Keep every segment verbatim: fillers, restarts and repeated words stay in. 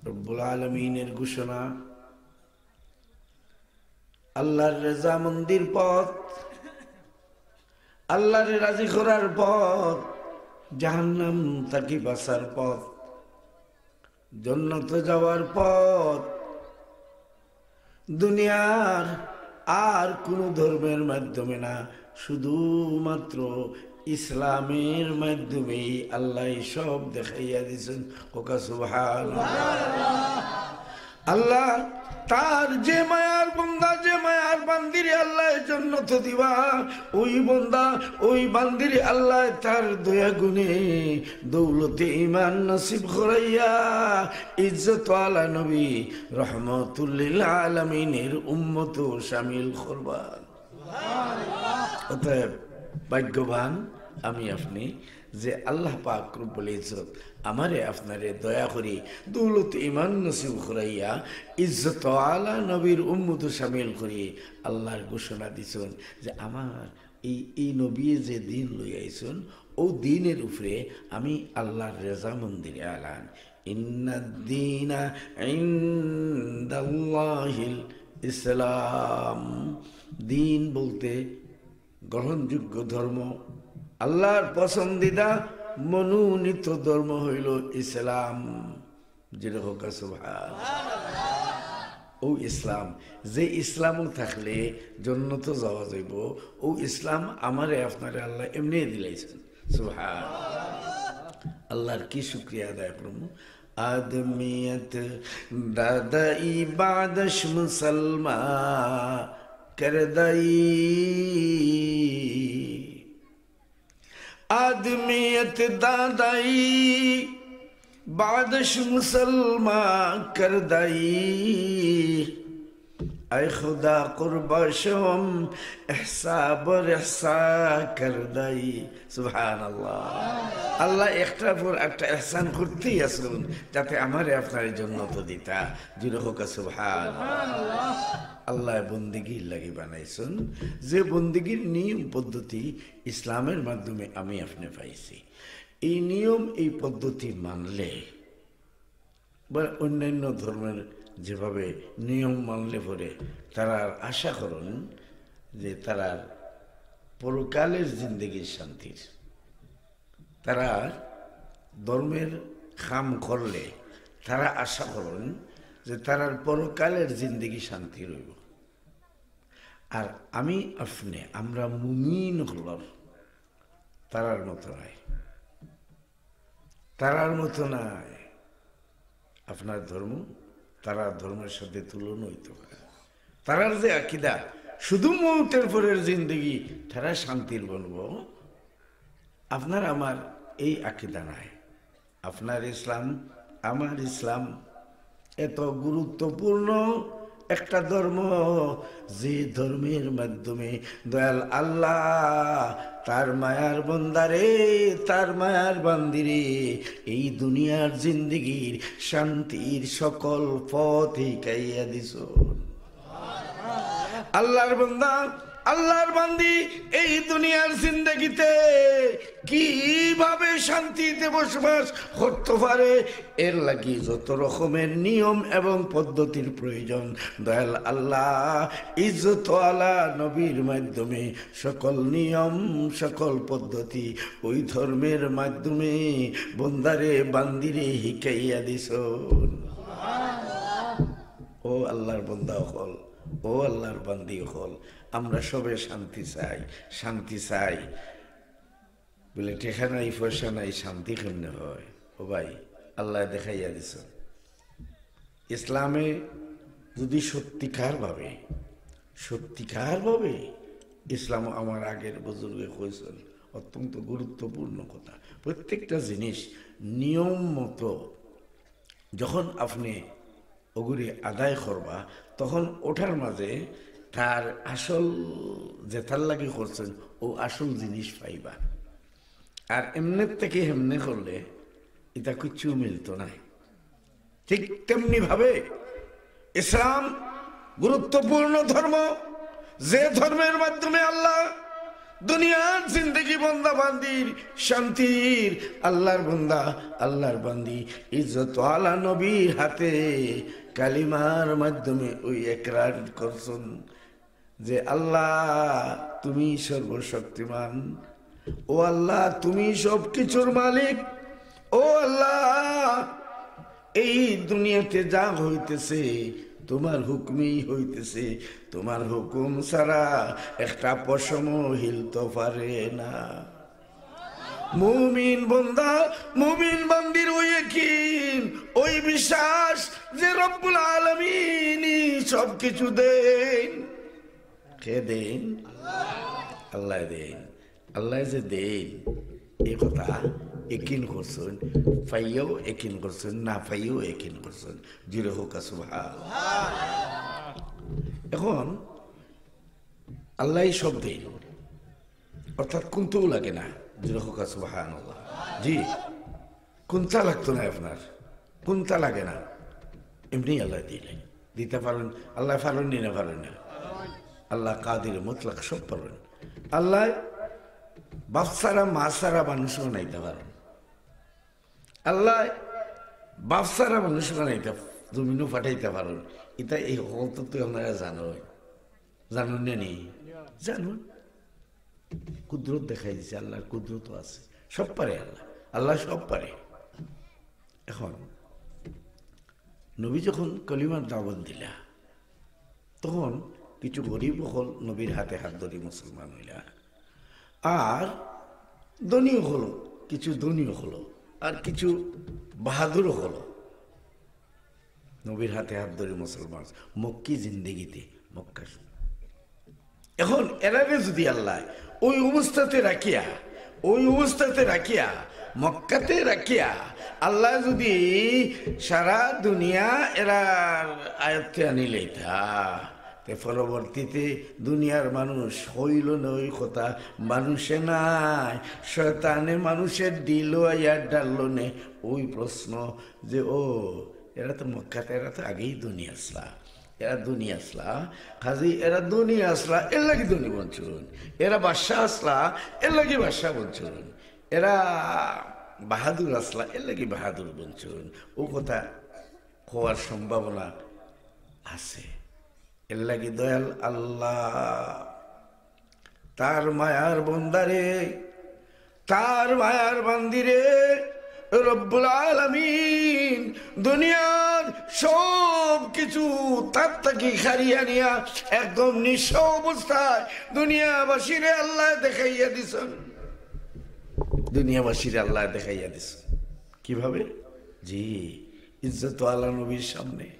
রব্বুল আলামিনের ঘোষণা, আল্লাহর রেজামন্দির পথ, আল্লাহরে রাজি করার পথ, জাহান্নাম থাকি বাঁচার পথ, জন্নতে যাওয়ার পথ। দুনিয়ার আর কোনো ধর্মের মাধ্যমে না, শুধুমাত্র ইসলামের মাধ্যমেই আল্লাহ সব দেখাইয়া দিছেন। কউক্কা সুবহানাল্লাহ। আল্লাহ তার যে মায়ার বন্দা, যে মায়ার বান্দিরে আল্লাহ জন্নত দিবা, ওই বন্দা, ওই বান্দিরে আল্লাহ তার দয়া গুণে দৌলতে ইমান নসিব করাইয়া ইজ্জত আলা নবী রহমতুল্লিল আলামিনের উম্মত শামিল করবা। অতএব ভাগ্যবান আমি আপনি যে আল্লাহ পাক রব্বুল ইজ্জত আমারে আপনারে দয়া করি দৌলত ইমান নসিব করাইয়া ইজ্জত আলা নবীর উম্মত শামিল করি। আল্লাহর ঘোষণা দিছইন যে আমার এই, এই নবী যে দিন লই আইছইন, ও দিনের উপরে আমি আল্লাহর রেজামন্দির এলান। ইন্নাদ্দীনা ইনদাল্লাহিল ইসলাম। দিন বলতে গ্রহণযোগ্য ধর্ম, আল্লাহর পছন্দিদা মনোনীত ধর্ম হইল ইসলাম। জোরে কউক্কা সুবহান। ও ইসলাম, যে ইসলামও থাকলে জন্নত যাওয়া যাইব, ও ইসলাম আমারে আপনারে আল্লাহ এমনি দিলাইছেন। সুবহান। আল্লাহর কি শুকরিয়া আদায় করব। آدمیت دادائی بعدش مسلماں کردائی۔ آدمیت دادائی بعدش مسلماں کردائی۔ اے خدا قربا شوم احسا بر احسا کردائی۔ সুবহানাল্লাহ। আল্লাহ একটার পর একটা এহসান করতেই আছইন, যাতে আমারে আপনারে জন্নত দিতা। জোরে কউক্কা সুবহানাল্লাহ। আল্লাহ বন্দিগির লাগি বানাইছইন, যে বন্দিগির নিয়ম পদ্ধতি ইসলামের মাধ্যমে আমি আপনি পাইছি। এই নিয়ম, এই পদ্ধতি মানলে বা অন্যান্য ধর্মের যেভাবে নিয়ম মানলে পরে তারা আশা করেন যে তারা পরকালের জিন্দেগির শান্তির, তারা ধর্মের কাম করলে তারা আশা করেন যে তারার পরকালের জিন্দেগি শান্তি রইব। আর আমি আপনি, আমরা মুমিন অকলর তারার মতো নাই, তারার মতো নাই। আপনার ধর্ম তারার ধর্মের সাথে তুলনা হইতে পারে না। তারার যে আকিদা, শুধু মৌতের পরের জিন্দেগি, তারা শান্তির বলব, আপনার আমার এই আকিদা নাই। আপনার ইসলাম, আমার ইসলাম এত গুরুত্বপূর্ণ একটা ধর্ম, যে ধর্মের মাধ্যমে দয়াল আল্লাহ তার মায়ার বন্দারে, তার মায়ার বান্দিরে এই দুনিয়ার জিন্দেগির শান্তির সকল পথ হিকাইয়া দিছইন। আল্লাহর বান্দা, আল্লাহর বান্দি এই দুনিয়ার জিন্দেগিতে কিভাবে শান্তিতে বসবাস করতে পারে, এর লাগি যত রকমের নিয়ম এবং পদ্ধতির প্রয়োজন, দয়াল আল্লাহ ইজ্জত আলা নবীর মাধ্যমে সকল নিয়ম, সকল পদ্ধতি ওই ধর্মের মাধ্যমে বন্দারে বান্দিরে হিকাইয়া দিছইন। ও আল্লাহর বন্দা অকল, ও আল্লাহর বান্দি অকল, আমরা সবে শান্তি চাই, শান্তি চাই। বলে, টেকা নাই, পয়সা নাই, শান্তি কেমনে হয়? ও ভাই, আল্লাহ দেখাইয়া দিছইন। ইসলামে যদি সত্যিকারভাবে, সত্যিকারভাবে ইসলাম, আমার আগের বুজুর্গে কইছইন, অত্যন্ত গুরুত্বপূর্ণ কথা। প্রত্যেকটা জিনিস নিয়ম মতো যখন আপনি ওগুলি আদায় করবা, তখন ওটার মাঝে তার আসল, যেটার লাগি করছইন, ও আসল জিনিস পাইবা। আর এমনে থেকে হেমনে করলে এটা কিচ্ছু মিলতো নায়। ঠিক তেমনি ভাবে ইসলাম গুরুত্বপূর্ণ ধর্ম, যে ধর্মের মাধ্যমে আল্লাহ দুনিয়ার জিন্দেগি বন্দা বান্দির শান্তির, আল্লাহর বন্দা, আল্লাহর বান্দি, ইজ্জতওয়ালা নবীর হাতে কালিমার মাধ্যমে ওই একরার করছইন যে, "আল্লাহ, তুমি সর্বশক্তিমান, ও আল্লাহ, তুমি সব কিছুর মালিক, ও আল্লাহ, এই দুনিয়াতে যা হইতেছে, তোমার হুকুমেই হইতেছে, তোমার হুকুম ছাড়া একটা পশমও হিলতে পারে না।" মুমিন বন্দা, মুমিন বান্দির ওই ইয়াকিন, ওই বিশ্বাস যে রব্বুল আলামিনই সব কিছু দেন। কে দেন? আল্লাহ দেন। আল্লাহ যে দেন, এই কথা একিন করছইন, পাইয়াও একিন করছইন, না পাইয়াও একিন করছইন। জোরে কউক্কা সুবহান। এখন আল্লাহই সব দেন, অর্থাৎ কুন্তাও লাগে না। জোরে কউক্কা সুবহানাল্লাহ। জি, কুন্তা লাগতো না আপনার, কুন্তা লাগে না, এমনি আল্লাহ দিলে দিতা পারইন। আল্লাহ পারইন নি না পারইন না? আল্লাহ কাদির মুতলাক, সব পারইন। আল্লাহ বাপ ছাড়া মা ছাড়া মানুষ বানাইতা পারইন। আল্লাহ বাপ ছাড়া মানুষ বানাইতা, জমিনো পাঠাইতা পারইন। ইতা এই হকলতা তো আপনারা জানইন, জানইন না নি? জানইন। কুদরত দেখাই দিছে, আল্লাহর কুদরতও আছে, সব পারে আল্লাহ, আল্লাহ সব পারে। এখন নবী যখন কলিমার দাওয়াত দিলা, তখন কিছু গরিব অকল নবীর হাতে হাত ধরি মুসলমান অইলা, আর ধনী অকল, কিছু ধনী অকল, আর কিছু বাহাদুর অকল নবীর হাতে হাত ধরি মুসলমান, মক্কি জিন্দেগিতে, মক্কা। এখন এরারে যদি আল্লাহ ওই অবস্থাতে রাখিয়া, ওই অবস্থাতে রাখিয়া, মক্কাতে রাখিয়া, আল্লাহ যদি সারা দুনিয়া এরার আয়ত্তে আনিলাইতা, তে পরবর্তীতে দুনিয়ার মানুষ অইলো নে ওই কথা, মানুষে নায়, শয়তানে মানুষের দিলো আইয়া ডাললো নে ওই প্রশ্ন যে, "ও, এরা তো মক্কাতে, এরা তো আগেই ধনী আছলা, এরা ধনী আছলা, কাজেই এরা ধনী আছলা, এর লাগি ধনী বনছইন, এরা বাদশা আছলা, এর লাগি বাদশা বনছইন, এরা বাহাদুর আছলা, এর লাগি বাহাদুর বনছইন।" ও কথা কওয়ার সম্ভাবনা আছে। এর লাগি দয়াল আল্লাহ তার মায়ার বন্দারে, তার মায়ার বান্দিরে, রব্বুল আলামিন দুনিয়ার সব কিছু তার থাকি কাড়িয়া নিয়া একদম নিঃস্ব অবস্থায় দুনিয়াবাসীরে আল্লাহ দেখাইয়া দিছইন। দুনিয়াবাসীরে আল্লাহ দেখাইয়া দিছইন। কিভাবে? জি, ইজ্জতওয়ালা নবীর সামনে।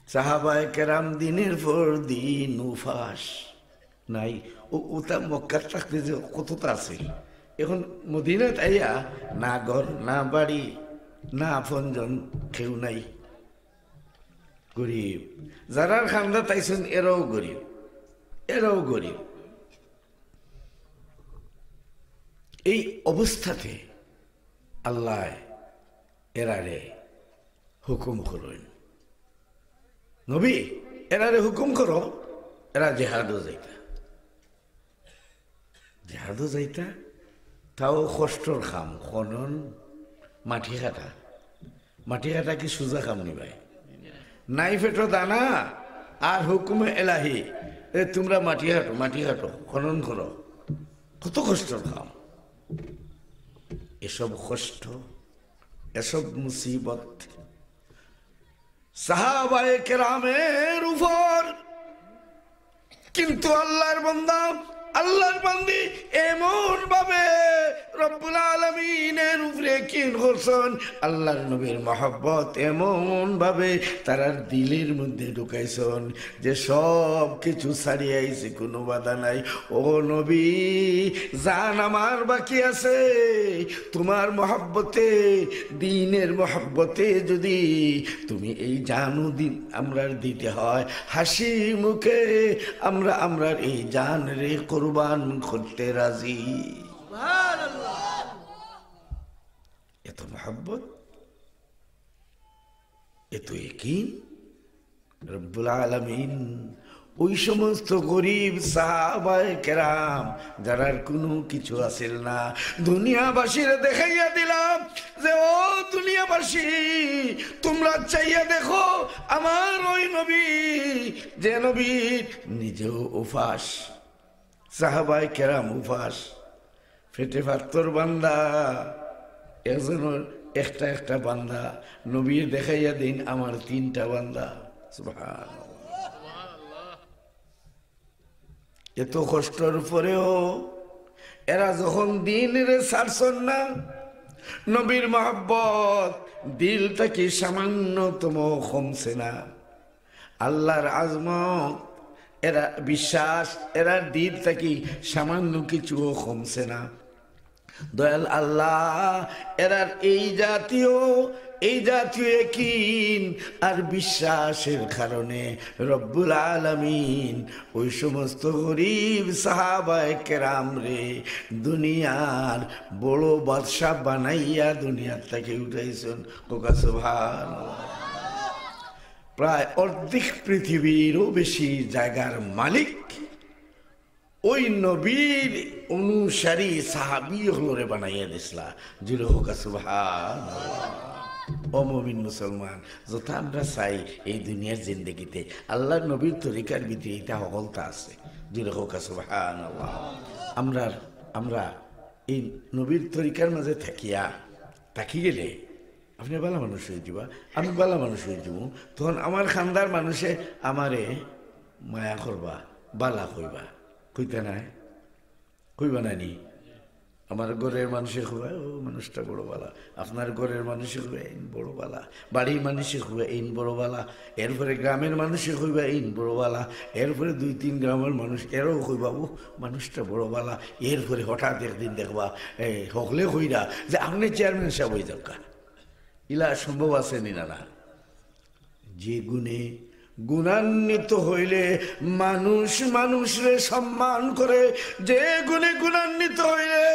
সাহাবায়ে কেরাম দিনের পর দিন উপাস নাই। ও, ওটা মক্কাত থাকতে যে কতটা আছিল, এখন মদিনাত আইয়া না ঘর, না বাড়ি, না আপনজন, কেউ নাই। গরিব। যারার কান্দাত আইছইন এরাও গরিব, এরাও গরিব। এই অবস্থাতে আল্লাহ এরারে হুকুম করইন, "নবী, এরারে হুকুম করো, এরা জেহাদো যাইতা।" জেহাদো যাইতা, তাও কষ্টর কাম, খনন, মাটি কাটা। মাটি কাটা কি সুজা কাম নি ভাই? নাই পেটো দানা আর হুকুমে এলাহি, "এ, তোমরা মাটি কাটো, মাটি কাটো, খনন করো।" কত কষ্টর কাম। এসব কষ্ট, এসব মুসিবত সাহাবায়ে কেরামের উপর। কিন্তু আল্লাহর বান্দা, আল্লাহর বান্দি এমন ভাবে রব্বুল আলামিনের উপরে ইয়াকিন করছইন, আল্লাহর নবীর মহব্বত এমন ভাবে তারার দিলের মধ্যে ঢুকাইছইন যে সব কিছু ছাড়িয়া আইছি, কোনো বাধা নাই। ও নবী, জান আমার বাকি আছে, তোমার মহব্বতে, দিনের মহব্বতে যদি তুমি এই জানও দি-, আমরার দিতে হয়, হাসি মুখে আমরা আমরার এই জানরে কুরবান করতে রাজি। এত মহব্বত, এত ইয়াকিন। রব্বুল আলামিন ওই সমস্ত গরিব সাহাবায়ে কেরাম, যারার কুনু কিছু আছিল না, দুনিয়াবাসীরে দেখাইয়া দিলাম যে, "ও দুনিয়াবাসী, তুমরা চাইয়া দেখো আমার ওই নবী, যে নবী নিজেও উপাস, সাহাবায়ে কেরাম উপাস, পেটে পাত্তর বান্দা, একজনর একটা একটা বান্দা, নবীয়ে দেখাইয়া দেইন আমার তিনটা বান্দা।" সুবহানাল্লাহ। এত কষ্টর পরেও এরা যখন দ্বীনরে ছাড়ছইন না, নবীর মহব্বত দিল থাকি সামান্যতম কমছে না। আল্লাহর আজমত, এরা বিশ্বাস, এরার দিল থাকি সামান্য কিছুও কমছে না। দয়াল আল্লাহ, এরার এই জাতীয়, এই জাতীয় ইয়াকিন আর বিশ্বাসের কারণে রব্বুল আলামিন ওই সমস্ত গরিব সাহাবায়ে কেরামরে দুনিয়ার বড় বাদশা বানাইয়া দুনিয়ার থাকি উঠাইছইন। কউক্কা সুবহানাল্লাহ। প্রায় অর্ধেক পৃথিবীরও বেশি জাগার মালিক ওই নবীর অনুসারী সাহাবী অকলরে বানাইয়া দিছলা। জোরে কউক্কা সুবহানাল্লাহ। ও মুমিন মুসলমান, যত আমরা চাই এই দুনিয়ার জিন্দেগিতে আল্লাহর নবীর তরিকার ভিতরে ইতা হকলতা আছে। জোরে কউক্কা সুবহানাল্লাহ। আমরা, আমরা এই নবীর তরিকার মাঝে থাকিয়া, থাকি গেলে আপনে ভালা মানুষ অইযিবা, আমি ভালা মানুষ অইযিমু, তখন আমার খান্দার মানুষে আমারে মায়া করবা, ভালা কইবা, কইতা নায়? কইবা না নি? আমার ঘরর মানুষে কইবা, "ও মানুষটা বড় ভালা।" আপনার ঘরর মানুষে কইবা, "এইন বড় ভালা।" বাড়ির মানুষে কইবা, "এইন বড় ভালা।" এরপরে গ্রামর মানুষে কইবা, "এইন বড় ভালা।" এরপরে দুই তিন গ্রামর মানুষ এরাও কইবা, "ও মানুষটা বড় ভালা।" এরপরে হঠাৎ একদিন দেখবা, এ, হকলে কইরা যে, "আপনে চেয়ারম্যান সাব অইযাউক্কা।" ইলা সম্ভব আছে নি না? না। যে গুণে গুণান্বিত হইলে মানুষ মানুষরে সম্মান করে, যে গুণে গুণান্বিত হইলে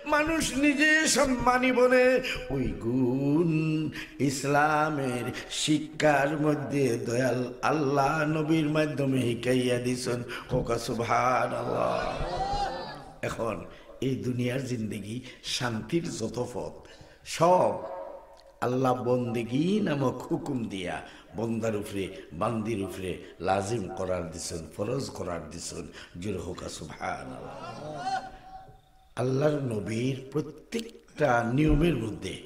মানুষ নিজে সম্মানী বনে, ওই গুণ ইসলামের শিক্ষার মধ্যে দয়াল আল্লাহ নবীর মাধ্যমে শিখাইয়া দিছইন। কউক্কা সুবহানাল্লাহ। এখন এই দুনিয়ার জিন্দেগি শান্তির যত পথ, সব আল্লাহ বন্দেগি নামক হুকুম দিয়া বন্দার উপরে, বান্দির উপরে লাজিম করার দিছইন, ফরজ করার দিছইন। জোরে কউক্কা সুবহানাল্লাহ। আল্লাহর নবীর প্রত্যেকটা নিয়মর মধ্যে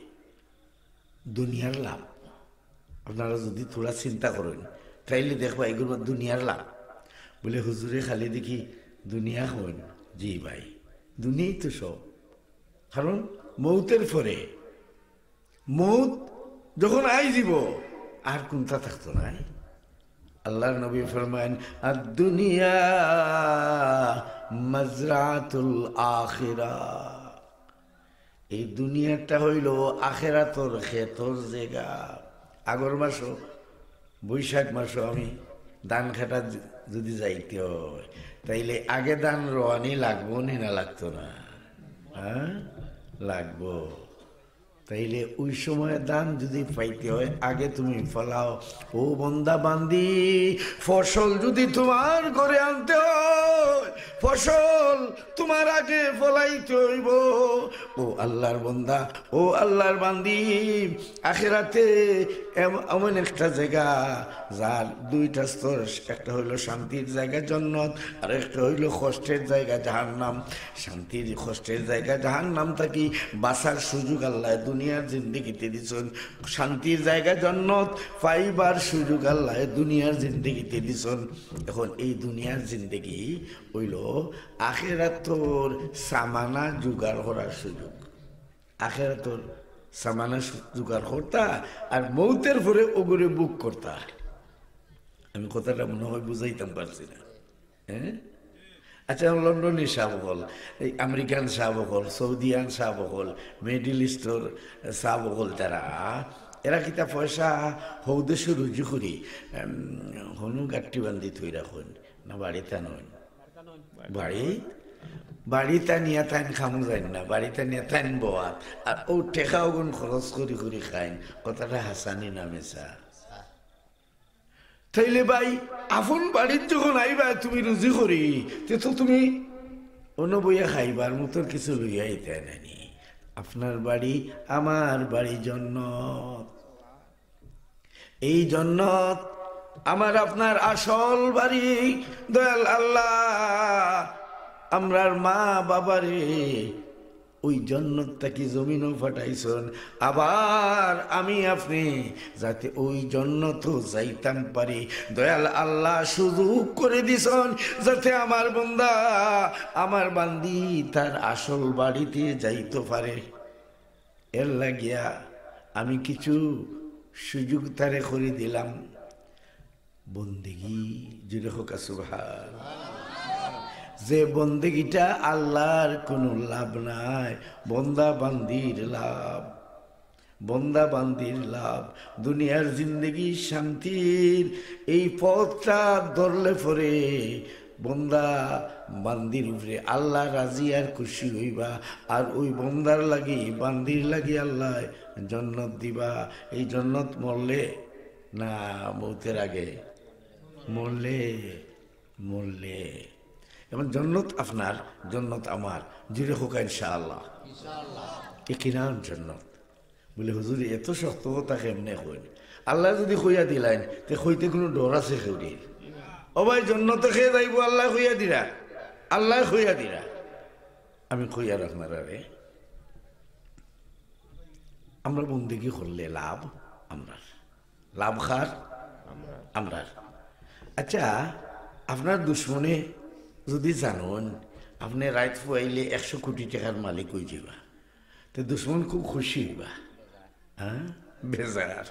দুনিয়ার লাভ। আপনারা যদি থুড়া চিন্তা করইন, তাইলে দেখবা এগুলো দুনিয়ার লাভ। বলে, "হুজুরে খালি দেখি দুনিয়া কইন।" জি ভাই, দুনিয়াই তো সব। কারণ মৌতের পরে, মৌত যখন আইযিবো, আর কুন্তা থাকতো নায়। আল্লাহর নবী ফরমাইন, "আদ-দুনিয়া মাজরাতুল আখিরা।" এই দুনিয়াটা অইলো আখেরাতর খেতর জাগা। আগর মাসো, বৈশাখ মাসো আমি ধান কাটা য-, যদি যাইতে অয়, তাইলে আগে ধান রোয়ানি লাগবো নি না লাগতো না? হ্যাঁ, লাগবো। তাইলে ওই সময় ধান যদি পাইতে অয়, আগে তুমি ফলাও। ও বন্দা বান্দি, ফসল যদি তুমার ঘরে আনতে অয়, ফসল তুমার আগে ফলাইতে অইবো। ও আল্লাহর বন্দা, ও আল্লাহর বান্দি, আখেরাতে এম-, এমন একটা জাগা, যার দুইটা স্তর, একটা অইলো শান্তির জাগা জন্নত, আর একটা অইলো কষ্টের জাগা জাহান্নাম। শান্তির কষ্টের জাগা জাহান্নাম থাকি বাঁচার সুযোগ আল্লায় দুনিয়ার জিন্দেগিতে দিছইন, শান্তির জাগা জন্নত পাইবার সুযোগ আল্লায় দুনিয়ার জিন্দেগিতে দিছইন। এখন এই দুনিয়ার জিন্দেগি অইলো আখেরাতর সামানা জোগাড় করার সুযোগ। আখেরাতর সামানা সু-, জোগাড় করতা আর মৌতের পরে ওগুরে ভোগ করতা। আমি কথাটা মনে হয় বুঝাইতাম পারছি না। হ্যাঁ? আচ্ছা, লন্ডনি সাব অকল, এই আমেরিকান সাব অকল, সৌদিয়ান সাব অকল, মিডল ইস্টর সাব অকল, তারা, এরা কিতা পয়সা হউ দেশো রুজি করি, এম, হনু গাট্টি বান্ধি থই রাখইন, না বাড়িত আনইন? বাড়ি, বাড়িত আনিয়া তাইন কামো যাইন না, বাড়িত আনিয়া তাইন বওয়াত, আর অউ টেকা অগুন খরচ করি করি খাইন। কথাটা হাছা নি না মিছা? তাইলে ভাই, আপন বাড়িত যখন আইবা তুমি রুজি করি, তে তো তুমি অনো বইয়া খাইবার মতন কিছু লইয়া আইতায় নানি। আপনার বাড়ি আমার বাড়ি জন্নত। এই জন্নত আমার আপনার আসল বাড়ি। দয়াল আল্লাহ আমরার মা বাবারে ওই জন্নত থাকি জমিনো পাঠাইছইন, আবার আমি আপনে যাতে ওই জন্নতো যাইতাম পারি। দয়াল আল্লাহ সুযোগ করি দিছইন যাতে আমার বন্দা, আমার বান্দি তার আসল বাড়িতে যাইতো পারে। এর লাগিয়া আমি কিছু সুযোগ তারে করি দিলাম। বন্দেগি, জুরে কউক্কা সুবহান। যে বন্দেগিটা আল্লাহর কোনো লাভ নাই, বন্দা বান্দির লাভ, বন্দা বান্দির লাভ। দুনিয়ার জিন্দেগি শান্তির এই পথটা ধরলে পরে বন্দা বান্দির উপরে আল্লাহ রাজি আর খুশি হইবা, আর ওই বন্দার লাগি, বান্দির লাগি আল্লাহ জন্নত দিবা। এই জন্নত মরলে না মৌতের আগে? মরলে, মরলে। এখন জন্নত আপনার, জন্নত আমার, জুরে কউক্কা ইনশাআল্লাহ। এ কিরাম জন্নত। বলে, "হুজুর, এত শক্ত কথা কেমনে কইন? আল্লাহ যদি কইয়া দিলাইন, তে কইতে কোনো ডর আছে কেউরির?" ও ভাই, জন্নতে কে যাইবো? আল্লাহ কইয়া দিরা, আল্লাহ কইয়া দিরা। আমি কইয়ার আপনারারে, আমরা বন্দেগি করলে লাভ আমরার, লাভ কার? আমরার। আচ্ছা, আপনার দুশমনে যদি জানইন আপনে রাইত ফুয়াইলে একশো কোটি টেকার মালিক অইযিবা, তে দুশমন খুব খুশি অইবা। হ্যাঁ, বেজার।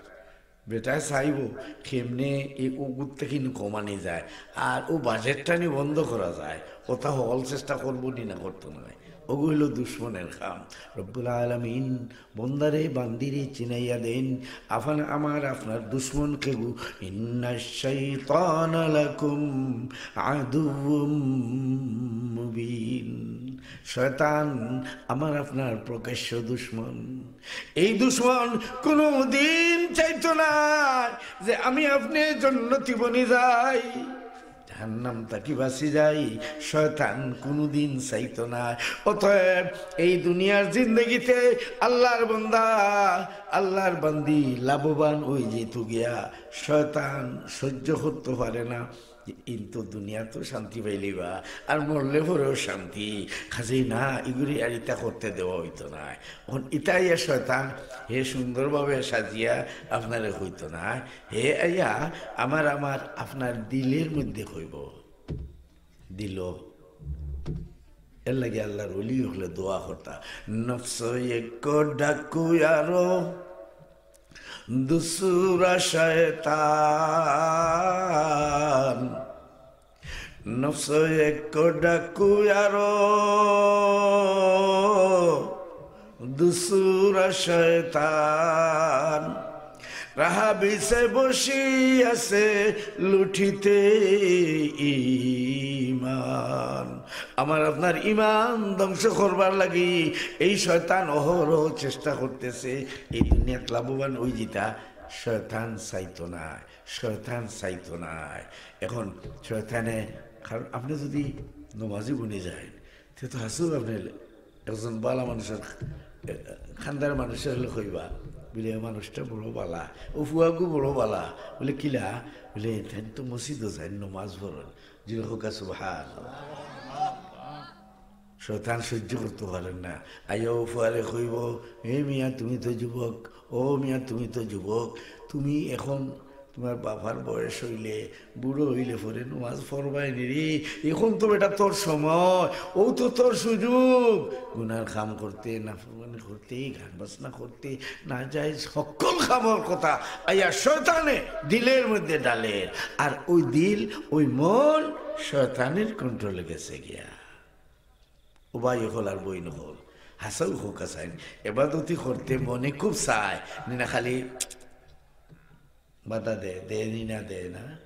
বেটায় চাইবো কেমনে এই অগুত থাকি কমানি যায়, আর ও বাজেটটা নি বন্ধ করা যায়, ওটা হকল চেষ্টা করবো নি না করতো নায়। ওগু অইলো দুশমনের কাম। রব্বুল আলামিন বন্দারে বান্দিরে চিনাইয়া দেইন, আফান আমার আপনার দুশমন কেগু, ইন্নাশ শাইতানা লাকুম আদুউম মুবিন। শয়তান আমার আপনার প্রকাশ্য দুশমন। এই দুশমন কোনোদিন চাইতো না যে আমি আপনে জন্নতি বনি যাই, জাহান্নাম থাকি বাঁচি যাই, শয়তান কোনোদিন চাইতো না। অতএব এই দুনিয়ার জিন্দেগিতে আল্লাহর বন্দা, আল্লাহর বান্দি লাভবান অইযিতো গিয়া, শয়তান সহ্য করতো পারে না। কিন্তু দুনিয়াত তো শান্তি পাইলিবা, আর মরলে পরেও শান্তি। কাজেই না, ইগুরে আর ইতা করতে দেওয়া অইতো নায়। অখন ইতা আইয়া শয়তান হে সুন্দরভাবে সাজিয়া আপনারে কইতো নায়, হে আইয়া আমার, আমার, আপনার দিলের মধ্যে কইবো, দিলো। এর লাগি আল্লাহর ওলি অকলে দোয়া করতা, নফস এক ডাকু আরো দুসরা শয়তান, নফস এক ডাকু আরো দুসরা শয়তান, রাহাবিসে বসি আছে লুটিতে ইমান। আমার আপনার ইমান ধ্বংস করবার লাগি এই শয়তান অহরহ চেষ্টা করতেছে। এই দুনিয়াত লাভবান অইযিতা শয়তান চাইতো নায়, শয়তান চাইতো নায়। এখন শয়তানে, কারণ আপনে যদি নমাজি বনি যাইন, তে তো হাছাউ আপনে একজন বালা মানুষর, এ, খান্দার মানুষর অকলে কইবা, বলে, "এ মানুষটা বড় বালা, ও ফুয়াগু বড় বালা।" বলে, "কিলা?" বলে, "তাইন তো মসজিদো যাইন, নমাজ পড়ইন।" জুরে কউক্কা সুবহান। শয়তান সহ্য করতো পারের না। আইয়া ও ফুয়ারে কইবো, "এ মিয়া, তুমি তো যুবক, ও মিয়া, তুমি তো যুবক, তুমি এখন তুমার বাবার বয়স অইলে, বুড়া অইলে পরে নমাজ পড়বায় নি রে। এখন তো বেটা তোর সময়, অউ তো তোর সুযোগ। গুনার কাম করতে, নাফরমানি করতে, গান বাজনা করতে, নাজায়েজ হক্কল কামর কথা আইয়া শয়তানে দিলের মধ্যে ডালের। আর ওই দিল, ওই মন শয়তানের control-এ গেছে গিয়া।" ও ভাই অকল আর বইন অকল, হাছাউ কউক্কা চাইন, এবাদতি করতে মনে খুব চায়, নি না খালি বাধা দেয়, দেয় নি না, দেয় না?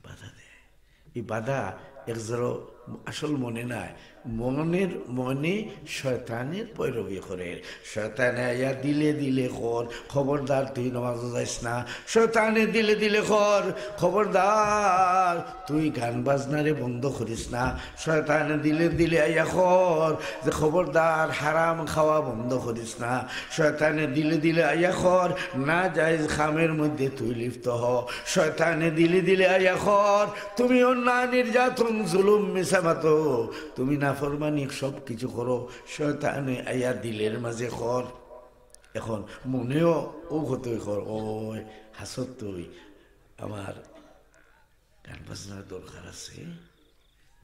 বাধা দেয়। এই বাধা এক জোড়ো আসল মনে নায়, মনের মনে শয়তানের পয়রবি করের। শয়তানে আইয়া দিলে দিলে কর, "খবরদার তুই নমাজো যাইস না।" শয়তানে দিলে দিলে কর, "খবরদার তুই গান বাজনারে বন্ধ করিস না।" শয়তানে দিলে দিলে আইয়া কর যে, "খবরদার হারাম খাওয়া বন্ধ করিস না।" শয়তানে দিলে দিলে আইয়া কর, "নাজায়েজ কামের মধ্যে তুই লিপ্ত হ।" শয়তানে দিলে দিলে আইয়া কর, "তুমি অন্যায়, নির্যাতন, জুলুম, মিছা মাতো, তুমি নাফরমানি, সব কিছু করো।" শয়তানে আইয়া দিলের মাঝে কর। এখন মনেও ও কতই কর, "ওই হাসত তুই, আমার গান বাজনার দরকার আছে,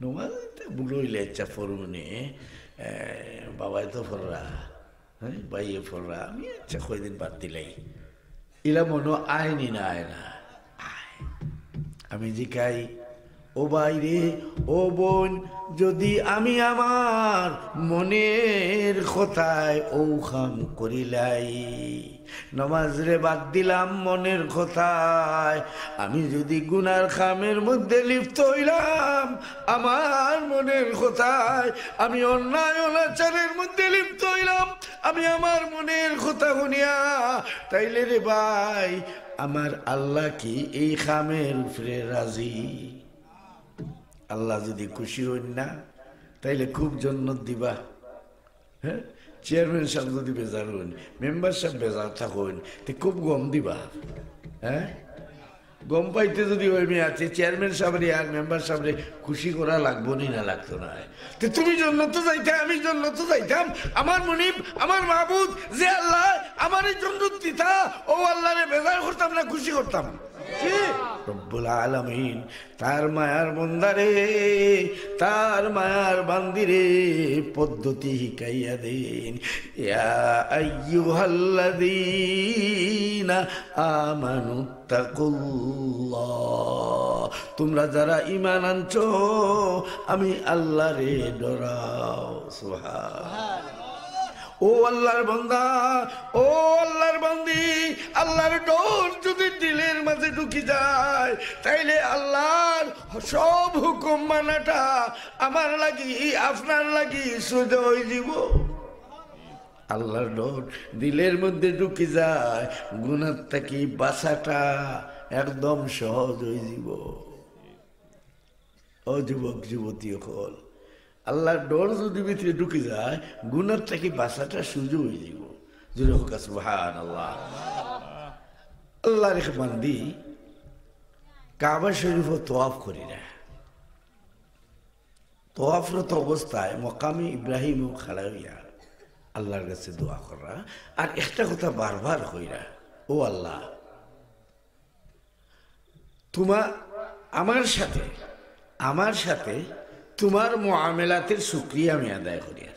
নমাজ তো ভুল অইলে ইচ্ছা পড়মুনে, এ, বাবায় তো পড়রা, হ্যাঁ, ভাইয়ে পড়রা, আমি আচ্ছা কয়দিন বাদ দিলাই।" ইলা মনো আয়নি না, আয় না? আয়। আমি জিকাই, "ও ভাই রে, ও বোন, যদি আমি আমার মনের কথায় ও কাম করিলাই, নমাজরে বাদ দিলাম মনের কথায়, আমি যদি গুনার কামের মধ্যে লিপ্ত অইলাম আমার মনের কথায়, আমি অন্যায় অনাচারের মধ্যে লিপ্ত অইলাম, আমি আমার মনের কথা হুনিয়া, তাইলে রে ভাই, আমার আল্লাহ কি এই কামের উপরে রাজি?" আল্লাহ যদি খুশি অইন না, তাইলে খুব জন্নত দিবা। হ্যাঁ, চেয়ারম্যান সাব যদি বেজার অইন, মেম্বার সাব বেজার থাকইন, তে খুব গম দিবা। হ্যাঁ, গম পাইতে যদি অয়, মি আছি, চেয়ারম্যান সাবরে আর মেম্বার সাবরে খুশি করা লাগবো নি না লাগতো না? তে তুমি জন্নতো যাইতা, আমি জন্নতো যাইতাম। আমার মুনিব, আমার মাবুদ, যে আল্লাহ আমারে জন্নত দিতা, ও আল্লাহরে বেজার করতাম না খুশি করতাম? জি। রব্বুল আলামিন তার মায়ার বন্দারে, তার মায়ার বান্দিরে পদ্ধতি হিকাইয়া দেন। ইয়া আইয়ুহাল্লাযীনা আমানু তাকুল্লাহ, তোমরা যারা ঈমান আনছো, আমি আল্লাহরে ডরাও। সুবহান। ও আল্লাহর বান্দা, ও আল্লাহর বান্দি, আল্লাহর ডর যদি দিলের মাঝে ঢুকি যায়, তাইলে আল্লাহর সব হুকুম মানাটা আমার লাগি, আপনার লাগি সোজা অইযিবো। আল্লাহর ডর দিলের মধ্যে ঢুকি যায়, গুনার থাকি বাঁচাটা একদম সহজ অইযিবো। ও যুবক যুবতী অকল, আল্লাহর ডর যদি ভিতরে ঢুকি যায়, গুনার থাকি বাঁচাটা সোজা অইযিবো। জোরে কউক্কা সুবহানাল্লাহ। আল্লাহর এক বান্দি কাবা শরীফো তওয়াফ করিরা, তওয়াফরত অবস্থায় মকামে ইব্রাহিমো খাড়া অইয়া আল্লাহর কাছে দোয়া কররা, আর একটা কথা বারবার কইরা, "ও আল্লাহ, তোমার, আমার সাথে, আমার সাথে তোমার মুআমালাতের শুকরিয়া আমি আদায় করিয়ার।"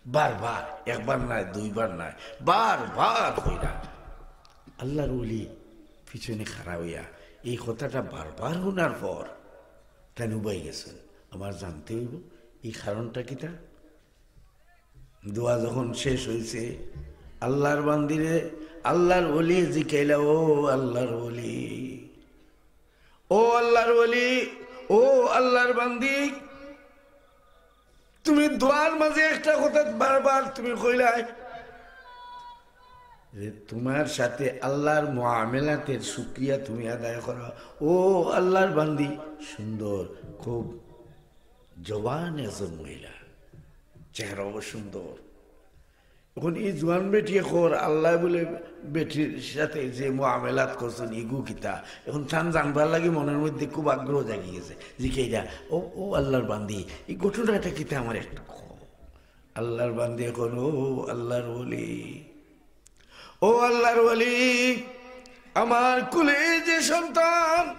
বারবার, একবার নায়, দুইবার নায়, বারবার কইরা। আল্লাহর ওলি পিছনে খাড়া অইয়া এই কথাটা বারবার হুনার পর তাইন উবাই গেছইন, "আমার জানতে অইবো এই কারণটা কিতা।" দোয়া যখন শেষ অইছে, আল্লাহর বান্দিরে আল্লাহর ওলি জিকাইলা, "ও আল্লাহর ওলি, ও আল্লাহর ওলি, ও আল্লাহর বান্দি, তুমি দোয়ার মাঝে একটা কথা বারবার তুমি কইলায় যে তোমার সাথে আল্লাহর মুআমালাতের শুকরিয়া তুমি আদায় করো।" ও আল্লাহর বান্দি, সুন্দর, খুব জওয়ান একজন মহিলা, চেহারাও সুন্দর। এখন এই জোয়ান বেটিয়ে কর, আল্লায় বুলে বেটির সাথে যে মুআমালাত করছইন, ইগু কিতা? এখন তান জানবার লাগি মনের মধ্যে খুব আগ্রহ জাগি গেছে। জিকাইরা, "ও, ও আল্লাহর বান্দি, এই ঘটনাটা কিতা আমার একটু কও।" আল্লাহর বান্দি এখন, "ও আল্লাহর ওলি, ও আল্লাহর ওলি, আমার কুলে যে সন্তান,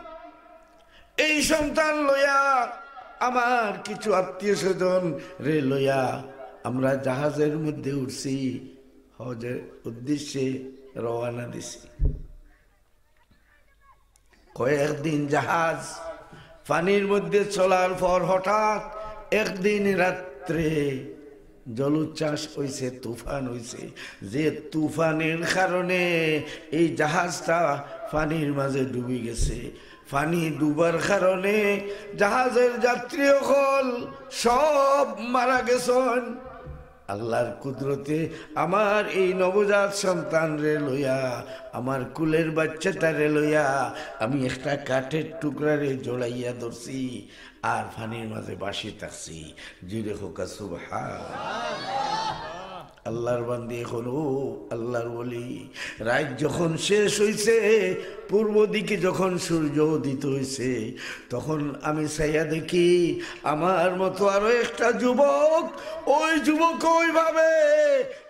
এই সন্তান লইয়া আমার কিছু আত্মীয় স্বজন রে লইয়া আমরা জাহাজের মধ্যে উঠছি, হজের উদ্দেশ্যে রওয়ানা দিছি।" কয়েকদিন জাহাজ পানির মধ্যে চলার পর হঠাৎ একদিন রাত্রে জলোচ্ছ্বাস অইছে, তুফান অইছে। যে তুফানের কারণে এই জাহাজটা পানির মাঝে ডুবি গেছে। পানি ডুবার কারণে জাহাজের যাত্রী অকল সব মারা গেছইন। আল্লাহর কুদরতে আমার এই নবজাত সন্তানরে লইয়া, আমার কুলের বাচ্চাটারে লইয়া আমি একটা কাঠের টুকরারে জড়াইয়া ধরছি, আর পানির মাঝে ভাসি থাকছি। জুরে কউক্কা সুবহান। আল্লাহর বান্দি অকল, ও আল্লাহর ওলি, রাইত যখন শেষ অইছে, পূর্ব দিকে যখন সূর্য উদিত অইছে, তখন আমি চাইয়া দেখি আমার মতো আরো একটা যুবক, ওই যুবক ওইভাবে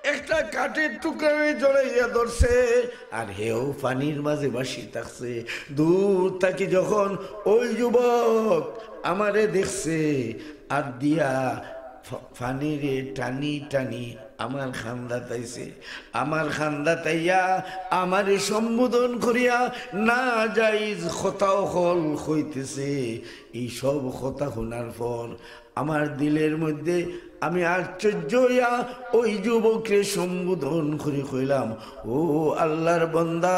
একটা কাঠের টুকরারে জড়াইয়া ধরছে, আর হেও পানির মাঝে ভাসি থাকছে। দূর থাকি যখন ওই যুবক আমারে দেখছে, আর দিয়া ফা-, পানিরে টানি টানি আমার কান্দাত আইছে। আমার কান্দাত আইয়া আমারে সম্বোধন করিয়া নাজাইজ কথা অকল কইতেছে। এই সব কথা হুনার পর আমার দিলের মধ্যে আমি আশ্চর্য অইয়া ওই যুবকরে সম্বোধন করি কইলাম, "ও আল্লাহর বান্দা,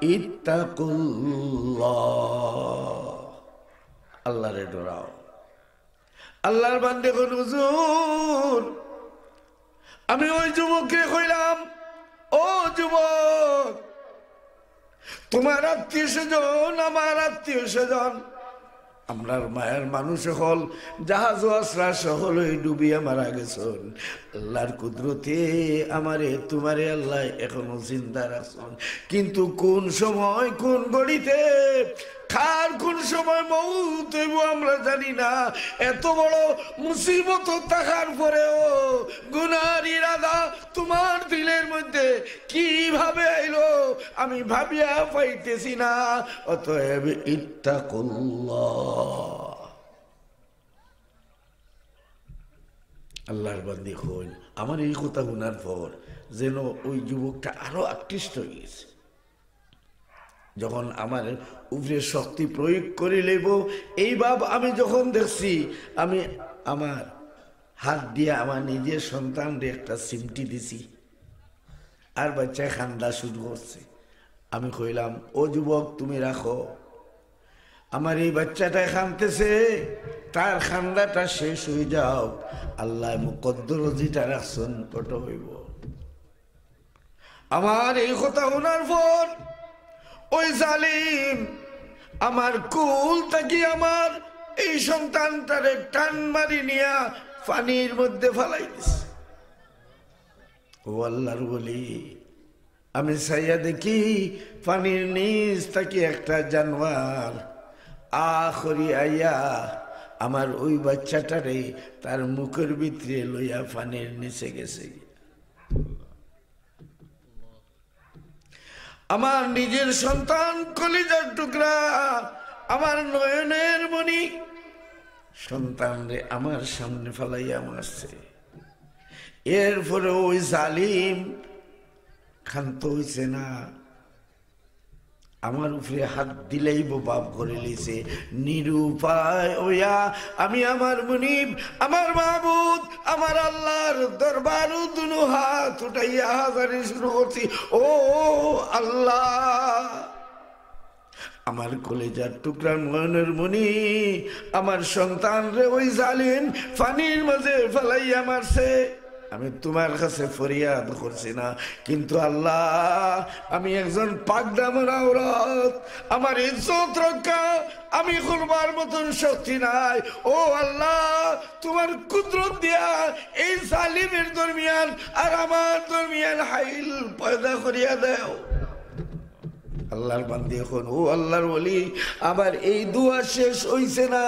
ইত্তাকুল্লাহ, আল্লাহরে ডরাও।" আল্লাহর বান্দে কইন, "হুজুর, আমি ওই যুবকরে কইলাম, ও যুবক, তুমার আত্মীয় স্বজন, আমার আত্মীয় স্বজন, আমরার মায়ার মানুষ অকল, জাহাজো আছলা, সকলেই ডুবিয়া মারা গেছইন। আল্লাহর কুদরতে আমারে, তুমারে আল্লাহ এখনো জিন্দা রাখছইন, কিন্তু কোন সময়, কোন ঘড়িতে, কার কোন সময় মউত অইবো আমরা জানি না। এত বড় মুসিবত থাকার পরেও গুনার ইরাদা তুমার দিলের মধ্যে কিভাবে আইলো আমি ভাবিয়া পাইতেছি না। অতএব ইত্তাকুল্লাহ।" আল্লাহর বান্দি কইন, আমার এই কথা হুনার পর যেন ওই যুবকটা আরো আকৃষ্ট অই গেছে। যখন আমার উপরে শক্তি প্রয়োগ করি লইব, এই ভাব আমি যখন দেখছি, আমি আমার হাত দিয়া আমার নিজের সন্তানরে একটা চিমটি দিছি, আর বাচ্চায় কান্দা শুরু করছে। আমি কইলাম, "ও যুবক, তুমি রাখো, আমার এই বাচ্চাটায় কানতেছে, তার কান্দাটা শেষ অই যাউক, আল্লাহ মুকদ্দর যেটা রাখছইন ওটা অইবো।" আমার এই কথা হুনার পর ওই জালিম আমার কুল থাকি আমার এই সন্তানটারে টান মারি নিয়া পানির মধ্যে ফালাই দিছে। ও আল্লাহর ওলি, আমি চাইয়া দেখি পানির নিচ থাকি একটা জানোয়ার আ করি আইয়া আমার ওই বাচ্চাটারে তার মুখের ভিতরে লইয়া পানির নিচে গেছে। আমার নিজের সন্তান, কলিজার টুকরা, আমার নয়নের মণি, সন্তানরে আমার সামনে ফালাইয়া মারছে। এরপরে ওই জালিম ক্ষান্ত অইছে না, আমার উপরে হাত দিলাইবো ভাব করি লইছে। নিরুপায় অইয়া আমি আমার মুনিব, আমার মাবুদ, আমার আল্লাহর দরবারো দুনো হাত উঠাইয়া হাজারি শুরু করছি, "ও আল্লাহ, আমার কলিজার টুকরা নয়নের মণি, আমার সন্তানরে ওই জালিম পানির মাঝে ফালাইয়া মারছে।" আমি তুমার কাছে ফরিয়াদ করছি না, কিন্তু আল্লাহ, আমি একজন পাকদামন আওরত, আমার ইজ্জত রক্ষা আমি করবার মতন শক্তি নাই। ও আল্লাহ, তুমার কুদরত দিয়া এই জালিমের দরমিয়ান আর আমার দরমিয়ান হাইল পয়দা করিয়া দেও। আল্লাহর বান্দি অখন, ও আল্লাহর ওলি, আবার এই দোয়া শেষ অইছে না।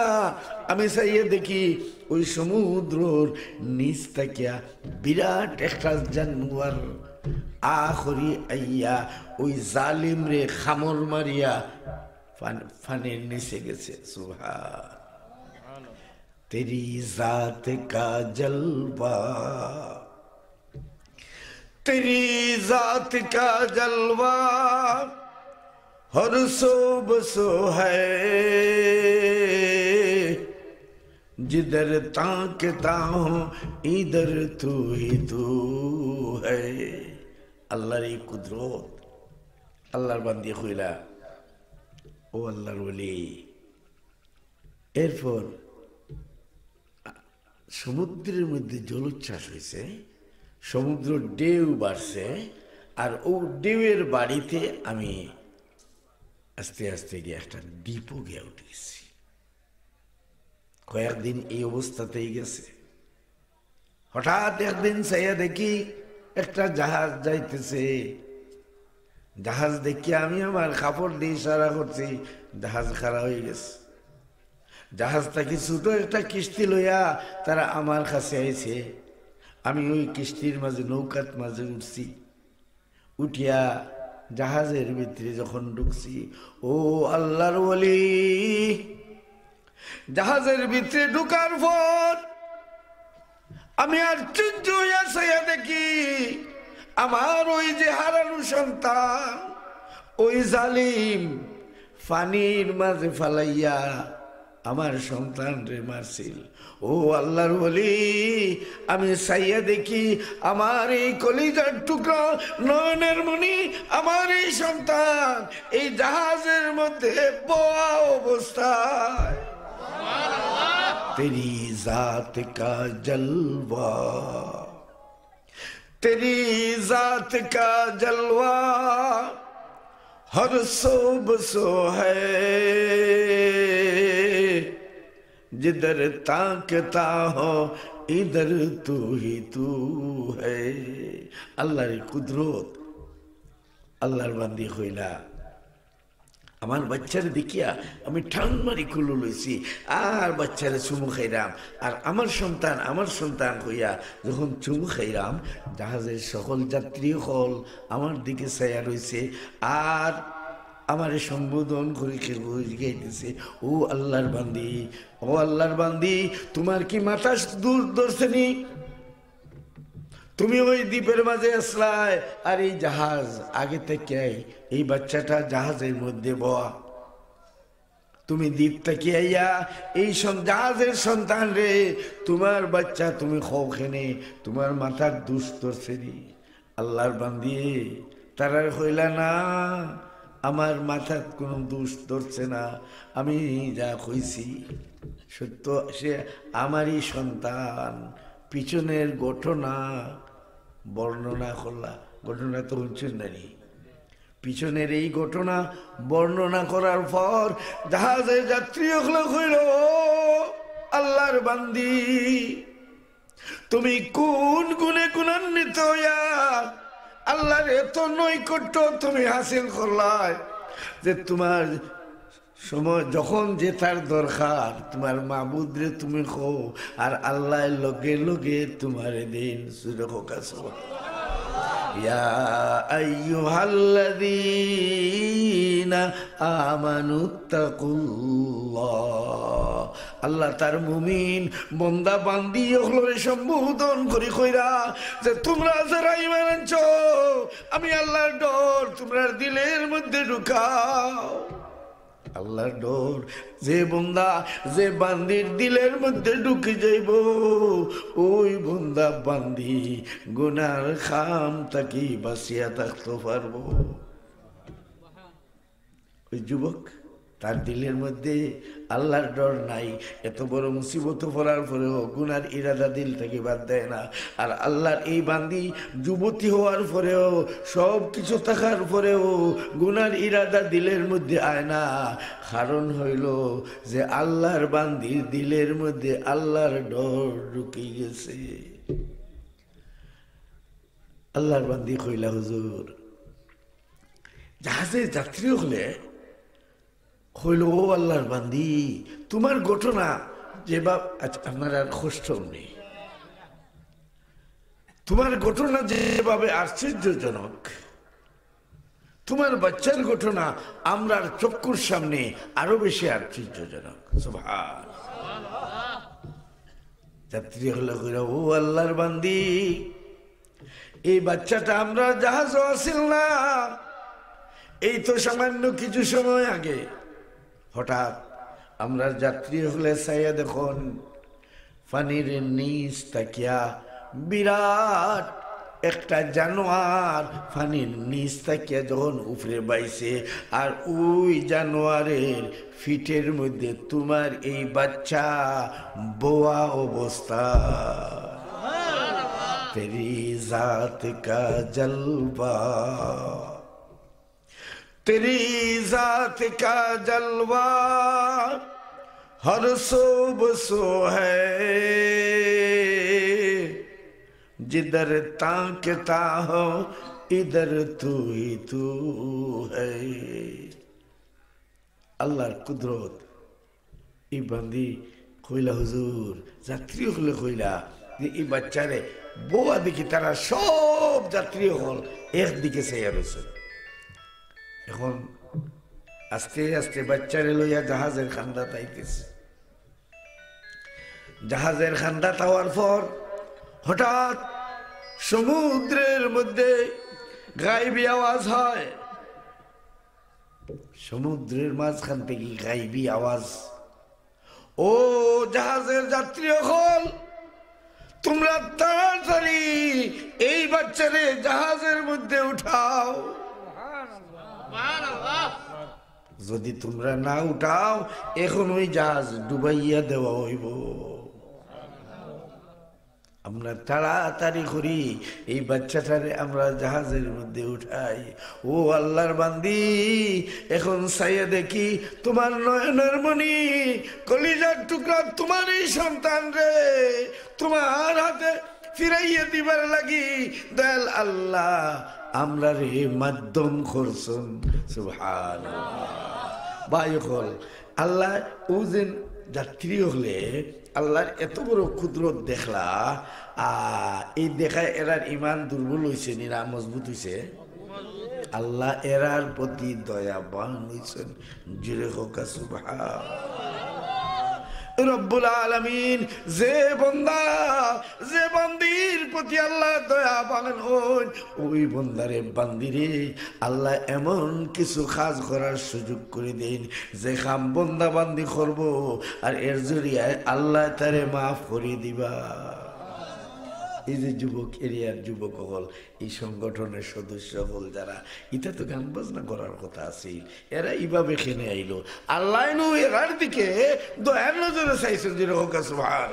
আমি চাইয়া দেখি ওই সমুদ্রর নিচ থাকিয়া বিরাট একটা জানোয়ার আ করি আইয়া ওই জালিমরে কামড় মারিয়া পান-, পানির নিচে গেছে। সুবহান। تیری ذات کا جلوہ، تیری ذات کا جلوہ ہر سو بسو ہے، جدھر تاکتا ہوں ادھر تو ہی تو ہے۔ আল্লাহর এই কুদরত, আল্লাহর বান্দি কইলা, ও আল্লাহর ওলি, এরপর সমুদ্রের মধ্যে জলোচ্ছ্বাস হইছে, সমুদ্র ঢেউ বাড়ছে, আর ও ঢেউয়ের বাড়িতে আমি আস্তে আস্তে গিয়া একটা দ্বীপো গিয়া উঠি গেছি। কয়েকদিন এই অবস্থাতেই গেছে। হঠাৎ একদিন চাইয়া দেখি একটা জাহাজ যাইতেছে। জাহাজ দেখিয়া আমি আমার কাপড় দিয়া ইশারা করছি, জাহাজ খাড়া হয়ে গেছে। জাহাজ থাকি ছোট একটা কিস্তি লইয়া তারা আমার কাছে আইছে। আমি ওই কিস্তির মাঝে, নৌকার মাঝে উঠছি। উঠিয়া জাহাজের ভিতরে যখন ঢুকছি, ও আল্লাহর ওলি, জাহাজের ভিতরে ঢুকার পর আমি আশ্চর্য হইয়া চাইয়া দেখি, আমার ওই যে হারানো সন্তান, ওই জালিম পানির মাঝে ফালাইয়া আমার সন্তানরে মারছিল। ও আল্লাহর ওলি, আমি চাইয়া দেখি, আমার এই কলিজার টুকরা, নয়নের মণি, আমার এই সন্তান এই জাহাজের মধ্যে বওয়া অবস্থায়। تیری ذات کا جلوہ، تیری ذات کا جلوہ ہر سو بسو ہے، جدھر تاکتا ہوں ادھر تو ہی تو ہے۔ আল্লাহর এই কুদরত, আল্লাহর বান্দি কইলা, আমার বাচ্চারে দেখিয়া আমি টান মারি কুলো লইছি, আর বাচ্চারে চুমু খাইরাম, আর আমার সন্তান, আমার সন্তান কইয়া যখন চুমু খাইরাম, জাহাজের সকল যাত্রী অকল আমার দিকে চাইয়া রইছে, আর আমারে সম্বোধন করি কেউ জিগাইতেছে, "ও আল্লাহর বান্দি, ও আল্লাহর বান্দি, তোমার কি মাথা দুষ ধরছে নি? তুমি ওই দ্বীপের মাঝে আছলায়, আর এই জাহাজ আগে থেকে, এই বাচ্চাটা জাহাজের মধ্যে বওয়া। তুমি দ্বীপ থাকি আইয়া এই সন-, জাহাজের সন্তানরে, তোমার বাচ্চা তুমি কও কেনে, তোমার মাথার দুষ ধরছে নি?" আল্লাহর বান্দি তারারে কইলা, "না, আমার মাথাত কোনো দুষ ধরছে না, আমি যা কইছি সত্য।" সে আমারই সন্তান, পিছনের ঘটনা বর্ণনা করলা। ঘটনা তো হুনছইন না নি? পিছনের এই ঘটনা বর্ণনা করার পর জাহাজের যাত্রী অকলে কইল, "ও আল্লাহর বান্দি, তুমি কোন গুণে গুণান্বিত হইয়া আল্লাহর এত নৈকট্য তুমি হাসিল করলায় যে তোমার সময় যখন যেটার দরকার, তোমার মাবুদরে তুমি কও, আর আল্লাহ লগে লগে তোমারে দেইন।" সুরে কও সুবহানাল্লাহ। ইয়া আইয়ুহাল্লাযীনা আমানুত্তাকুল্লাহ। আল্লাহ তার মুমিন বন্দা বান্দি অকলরে সম্বোধন করি কইরা যে, "তোমরা যারা ঈমান আনছো, আমি আল্লাহর ডর তোমরার দিলের মধ্যে ঢুকাও।" আল্লাহর ডর যে বন্দা, যে বান্দির দিলের মধ্যে ঢুকি যাইব, ওই বন্দা বান্দি গুনার খাম থাকি বাঁচিয়া থাকতে পারবো। ওই যুবক, তার দিলের মধ্যে আল্লাহর ডর নাই, এত বড় মুসিবত পড়ার পরেও গুনার ইরাদা দিল থাকি বাদ দেয় না। আর আল্লাহর এই বান্দি যুবতী হওয়ার পরেও, সব কিছু থাকার পরেও গুনার ইরাদা দিলের মধ্যে আয় না। কারণ হইল যে আল্লাহর বান্দির দিলের মধ্যে আল্লাহর ডর ঢুকি গেছে। আল্লাহর বান্দি কইলা, "হুজুর, জাহাজের যাত্রী অকলে কইল, ও আল্লাহর বান্দি, তোমার ঘটনা যেভাবে," আচ্ছা, আপনার আর কষ্ট নেই, "তোমার ঘটনা যেভাবে আশ্চর্যজনক, তোমার বাচ্চার ঘটনা আমরার চক্ষুর সামনে আরো বেশি আশ্চর্যজনক।" সুবহান। যাত্রী অকলে কইরা, "ও আল্লাহর বান্দি, এই বাচ্চাটা আমরার জাহাজও আছিল না, এই তো সামান্য কিছু সময় আগে হঠাৎ আমরার যাত্রী অকলে চাইয়া দেখইন, পানির নিচ থাকিয়া বিরাট একটা জানোয়ার পানির নিচ থাকিয়া যখন উপরে বাইছে, আর ওই জানোয়ারের পিঠের মধ্যে তোমার এই বাচ্চা বওয়া অবস্থা। তেরি জাত কা জলওয়া, তেরি জাত কা জলওয়া, হর সো বসো হ্যায়, জিধর তাকতা হো, ইধর তু হি তু হ্যায়। আল্লাহর কুদরত। এই বান্দি কইলা, "হুজুর, যাত্রী অকলে কইলা যে এই বাচ্চারে বওয়া দেখি তারা সব যাত্রী অকল একদিকে চাইয়া রইছে।" এখন আস্তে আস্তে বাচ্চারে লইয়া জাহাজের কান্দাত আইতেছে। জাহাজের কান্দাত আওয়ার পর হঠাৎ সমুদ্রের মধ্যে গাইবি আওয়াজ হয়। সমুদ্রের মাঝখান থেকে গাইবি আওয়াজ, "ও জাহাজের যাত্রী অকল, তোমরা তাড়াতাড়ি এই বাচ্চারে জাহাজের মধ্যে উঠাও। যদি তোমরা না উঠাও, এখন ওই জাহাজ ডুবাইয়া দেওয়া হইব।" আমরা তাড়াতাড়ি করি এই বাচ্চাটারে আমরা জাহাজের মধ্যে উঠাই। ও আল্লাহর বান্দি, এখন চাইয়া দেখি তোমার নয়নের মণি, কলিজার টুকরা, তোমার এই সন্তানরে তোমার হাতে ফিরাইয়া দিবার লাগি দয়াল আল্লাহ আমরারে মাধ্যম করছইন। সুবহানাল্লাহ। ভাই অকল, আল্লাহ ও যেন যাত্রী অকলে আল্লাহর এত বড় কুদরত দেখলা, আর এই দেখায় এরার ইমান দুর্বল হইছে নি না মজবুত হইছে? আল্লাহ এরার প্রতি দয়াবান হইছেন। জোরে কউক্কা সুবহান। রব্বুল আলামিন যে বন্দা, যে বান্দির প্রতি আল্লাহ দয়াবান হইন, ওই বন্দারে, বান্দিরে আল্লাহ এমন কিছু কাজ করার সুযোগ করে দেন, যে কাম বন্দা বান্দি করব, আর এর জরিয়ায় আল্লাহ তারে মাফ করে দিবা। এই যে যুবক, এরিয়ার যুবক অকল, এই সংগঠনের সদস্য অকল যারা, ইতা তো গান বাজনা করার কথা আছিল, এরা ইভাবে কেনে আইলো? আল্লাহ নু এরার দিকে দয়ার নজরে চাইছেন, জোরে কউক্কা সুবহান।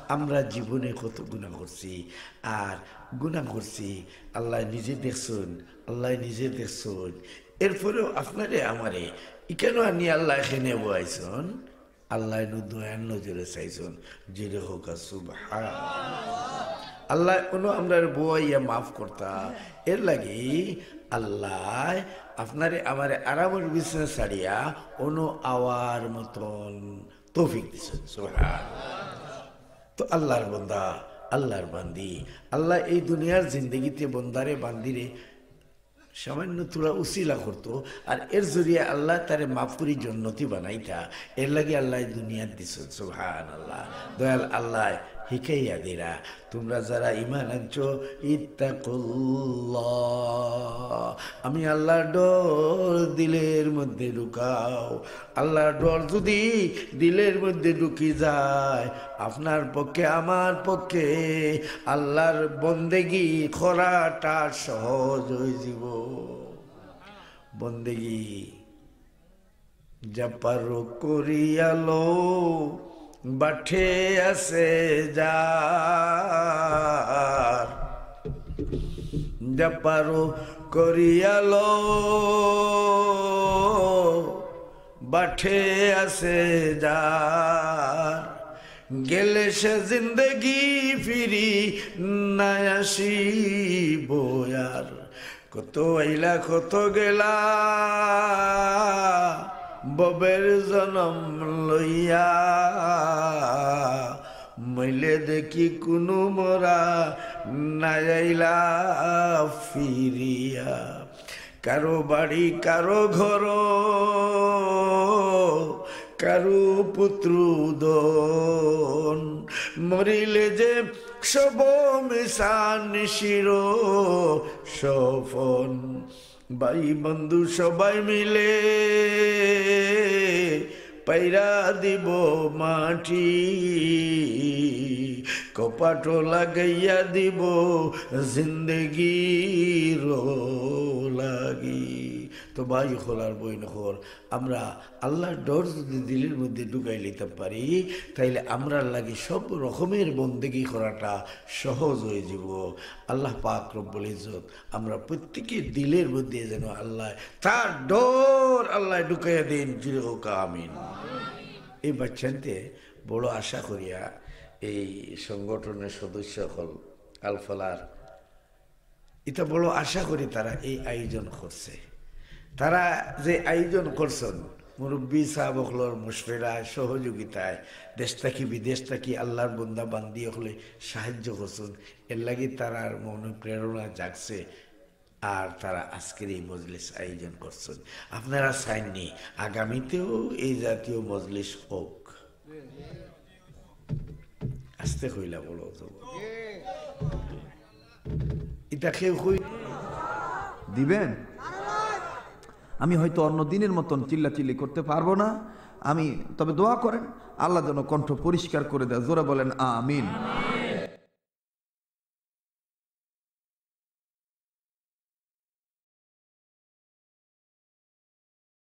আমরা জীবনে কত গুনাহ করছি, আর গুনাহ করছি, আল্লাহ নিজে দেখছইন, আল্লাহ নিজে দেখছইন। এরপরেও আপনারে আমারে ইকানো আনি আল্লাহ কেনে বওয়াইছইন, আল্লাহ নু দয়ার নজরে চাইছইন, জোরে কউক্কা সুবহান। আল্লাহ অনো আমরারে বওয়াইয়া মাফ করতা, এর লাগি আল্লাহ আপনারে আমারে আরামর বিছনা ছাড়িয়া অনো আওয়ার মতন তৌফিক দিছইন। সুবহান। তো আল্লাহর বন্দা, আল্লাহর বান্দি, আল্লাহ এই দুনিয়ার জিন্দেগিতে বন্দারে বান্দিরে সামান্য থুড়া উসিলা করতো, আর এর জরিয়া আল্লাহ তারে মাফ করি জন্নতি বানাইতা, এর লাগি আল্লাহ দুনিয়াত দিছইন। সুবহানাল্লাহ। দয়াল আল্লাহ হিকাইয়া দিরা, তোমরা যারা ইমান আনছো, ইত্তাকুল্লাহ, আমি আল্লাহর ডর দিলের মধ্যে ঢুকাও। আল্লাহর ডর যদি দিলের মধ্যে ঢুকি যায়, আপনার পক্ষে, আমার পক্ষে আল্লাহর বন্দেগি করাটা সহজ হয়ে যাব। বন্দেগি যা পারো করিয়া লও, বাটে আছে যার। যা পারো করিয়া লও, বাটে আছে যার। গেলে সে জিন্দেগি ফিরি না আসিব আর। কত আইলা কত গেলা, ভবের জনম লইয়া। মইলে দেখি কুনু মরা না আইলা ফিরিয়া। কারো বাড়ি কারো ঘর, কারো পুত্র ধন। মরিলে যে সব মিশা নিশির স্বপন। ভাই বন্ধু সবাই মিলে পাইরা দিব মাটি, কপাটো লাগাইয়া দিব জিন্দেগির লাগি। তো ভাই অকল আর বইন অকল, আমরা আল্লাহর ডর যদি দিলর মধ্যে ঢুকাই লইতাম পারি, তাইলে আমরার লাগি সব রকমের বন্দেগি করাটা সহজ অইযিবো। আল্লাহ পাক রব্বুল ইজ্জত আমরা প্রত্যেকের দিলর মধ্যে যেন আল্লাহ তার ডর আল্লাহ ঢুকাইয়া দেইন। জুরে কউক্কা আমিন। এই বাচ্চাইন্তে বড় আশা করিয়া এই সংগঠনের সদস্য অকল আলফালার, ইতা বড় আশা করি তারা এই আয়োজন করছে। তারা যে আয়োজন করছইন, মুরব্বি সাব অকলর মশওয়ারায়, সহযোগিতায়, দেশ থাকি বিদেশ থাকি আল্লাহর বন্দা বান্দি অকলে সাহায্য করছইন, এর লাগি তারার মনে প্রেরণা জাগছে। আর তারা আজকের এই মজলিস আয়োজন করছইন। আপনারা চাইননি আগামীতেও এই জাতীয় মজলিস হোক? আস্তে কইলা বলো তো। ইতা কেউ কই দিবেন? আমি হয়তো অন্য দিনের মতন চিল্লাচিল্লি করতে পারবো না, আমি তবে দোয়া করেন আল্লাহ যেন কণ্ঠ পরিষ্কার করে দেয়। জোরে বলেন আমিন।